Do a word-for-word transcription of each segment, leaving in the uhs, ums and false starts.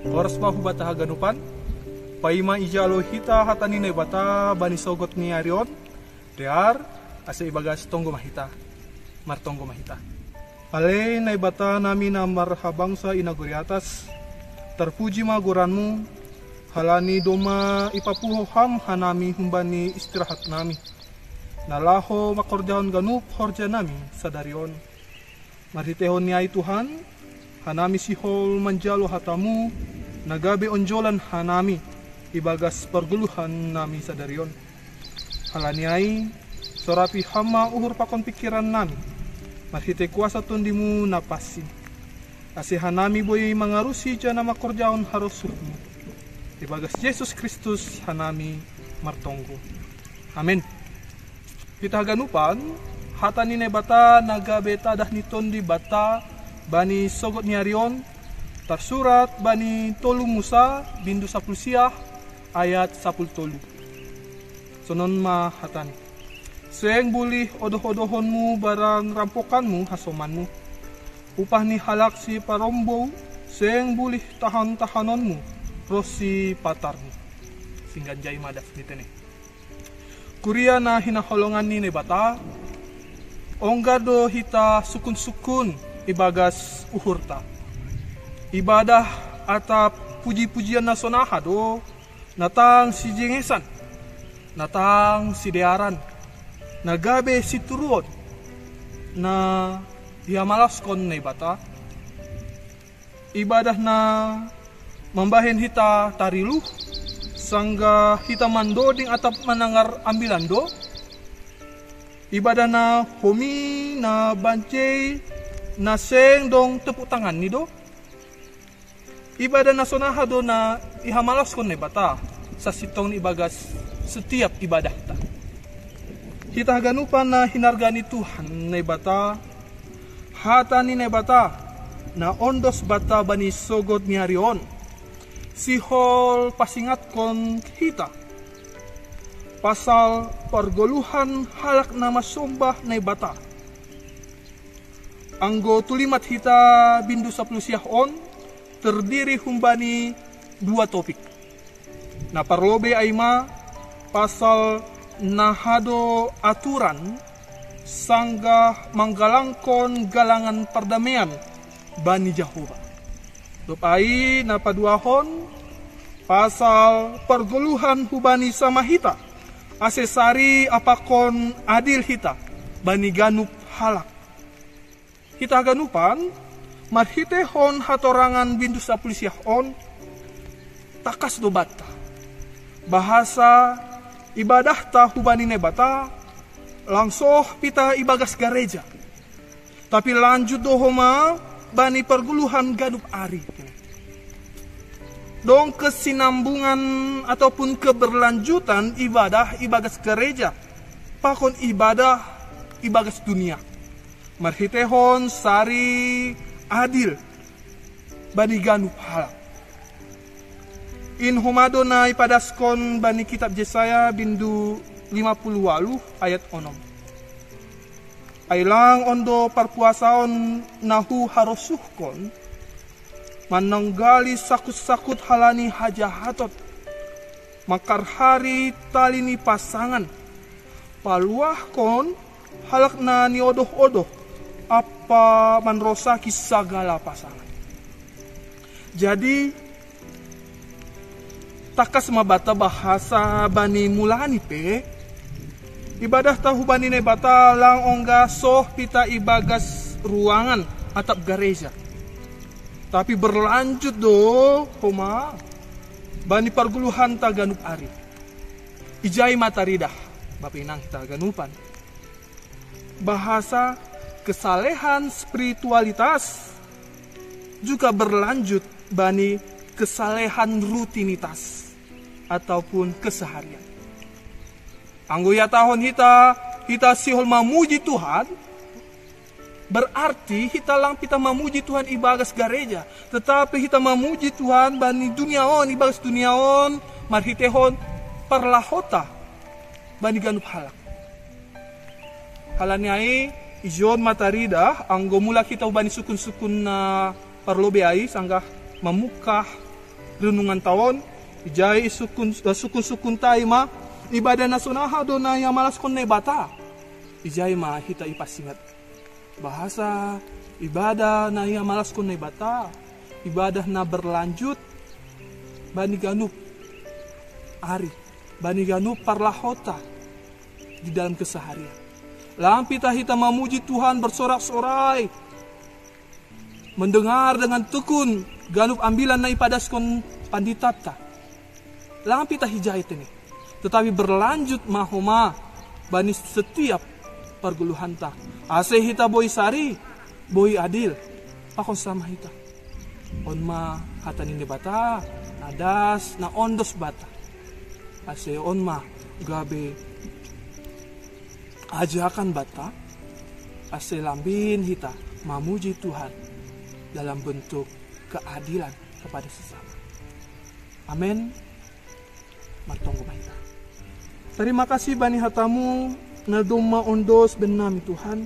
Horas ma hubata haganupan, paima ijalo hita hata ni Naibata bani sogot ni ari on, dear, asa ibagas tonggo ma hita, martonggo ma hita. Ale Naibata nami na marhabangsa i nagori atas, tarpuji ma goranmu, halani domma ipapuho ham hanami humbani istirahat nami, na laho mangkorjahon ganup horja nami sadari on. Marhiteihon ni ai Tuhan, hanami sihol manjalo hatamu, na gabe onjolan hanami, ibagas pargoluhan nami sadari on. Halani ai, sorapi ham ma uhur pakon pingkiran nami, marhitei kuasa tondimu na pansing. Ase hanami boi mangarusi janah mangkorjahon harosuhmu. Ibagas Jesus Kristus hanami martonggo. Amen. Hita haganupan, hata ni Naibata na gabe tadah ni Tondi Bata bani sogot ni ari on, tarsurat bani tolu Musa, bindu sapuluh siah, ayat sapuluh tolu. Sonon ma hatani. Seng bulih odoh-odohonmu barang rampokanmu hasomanmu. Upah ni halak siparombou, seng bulih tahon-tahononmu roh sipatarmu. Singgan jai madas ni tene. Kuria na hinaholongan ni Naibata, ongga do hita sukun-sukun ibagas uhurta. Ibadah atap puji-pujian na sonaha do, na tang sijengesan, na tang sidearan, na gabe situruon, na ihamalaoskon Naibata. Ibadah na mambahen hita tariluh, sanggah hita mandoding atap manangar ambilan do. Ibadah na homi, na banjei, na seng dong tepuk tanganni do. Ibadah na sonaha do na ihamalaoskon Naibata, sasintongni ibagas setiap ibadahta. Hita haganupan na hinarga ni Tuhan Naibata, hata ni Naibata, na ondos banta bani sogot ni ari on, sihol pasingatkon hita pasal pargoluhan halak na masombah Naibata. Anggo tulimat hita bindu sapuluh siah on, terdiri humbani dua topik. Na parlobei ai ma pasal naha do aturan sanggah manggalangkon galangan pardameian bani Jahowa. Dob ai na paduahon pasal pargoluhan hubani sama hita, ase sari apakhon adil hita bani ganup halak. Hita haganupan, marhiteihon hatorangan bindu sapuluh siah on, tangkas do banta. Bahasa ibadahta hubani Naibata, lang soh hita ibagas gareja. Tapi lanjut do homa bani pargoluhan ganup ari. Dong kesinambungan ataupun keberlanjutan ibadah ibagas gareja pakon ibadah ibagas dunia, marhiteihon sari adil bani ganup halak. In homa do na ipadaskon bani kitab Jesaya bindu lima puluh waluh ayat onom. Ai lang on do parpuasaon na huharosuhkon, mananggali sakut-sakut halani hajahaton, mangkarhari tali ni pasangan, paluahkon halak na niodoh-odoh, ampa manrosaki sagala pasangan. Jadi, tangkas ma banta bahasa bani mulani pe, ibadahta hubani Naibata lang ongga soh hita ibagas ruangan atap gareja. Tapi berlanjut do homa bani pargoluhanta ganup ari. Ijai ma taridah, bapa inang hita haganupan. Bahasa kesalehan spiritualitas juga berlanjut bani kesalehan rutinitas ataupun keseharian. Anggo ihatahon hita, hita sihol mamuji Tuhan, berarti hita lang hita mamuji Tuhan ibagas gareja, tetapi hita mamuji Tuhan bani dunia on, ibagas dunia on, marhiteihon parlahota bani ganup halak. Halani ai, ijon ma taridah, anggo mulak hita hubani sukun-sukun na parlobei ai, sanggah mamungkah Renungan taon, ijai sukun-sukun tai ma, ibadah na sonaha do na iamalaskon Naibata. Ijai ma hita ipasingat. Bahasa ibadah na iamalaskon Naibata, ibadah na berlanjut, bani ganup ari, bani ganup parlahota di dalam keseharian. Lam pita hita mamuji Tuhan bersorak-sorai, mendengar dengan tekun ganup ambilan na ipadaskon panditata. Lam pita hijai tene, tetapi berlanjut ma homa bani setiap perguluhanta. Ase hita boi sari, boi adil, pakon sama hita. On ma hata ni Naibata, na das, na ondos bata. Ase on ma gabe ajakan bata, ase lambin hita mamuji Tuhan dalam bentuk keadilan kepada sesama. Amen. Martonggo ma hita. Terima kasih bani hatamu na domma ondos bennami Tuhan.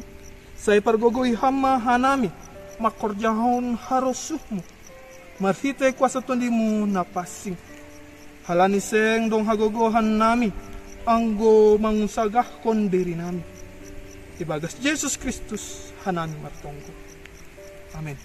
Sai pargogoi hamma hanami mangkorjahon harosuhmu marhitei kuasa tondimu na pansing. Halani seng dong hagogohan nami anggo mangusagahkon diri nami. Ibagas Jesus Kristus hanami martonggo. Amen.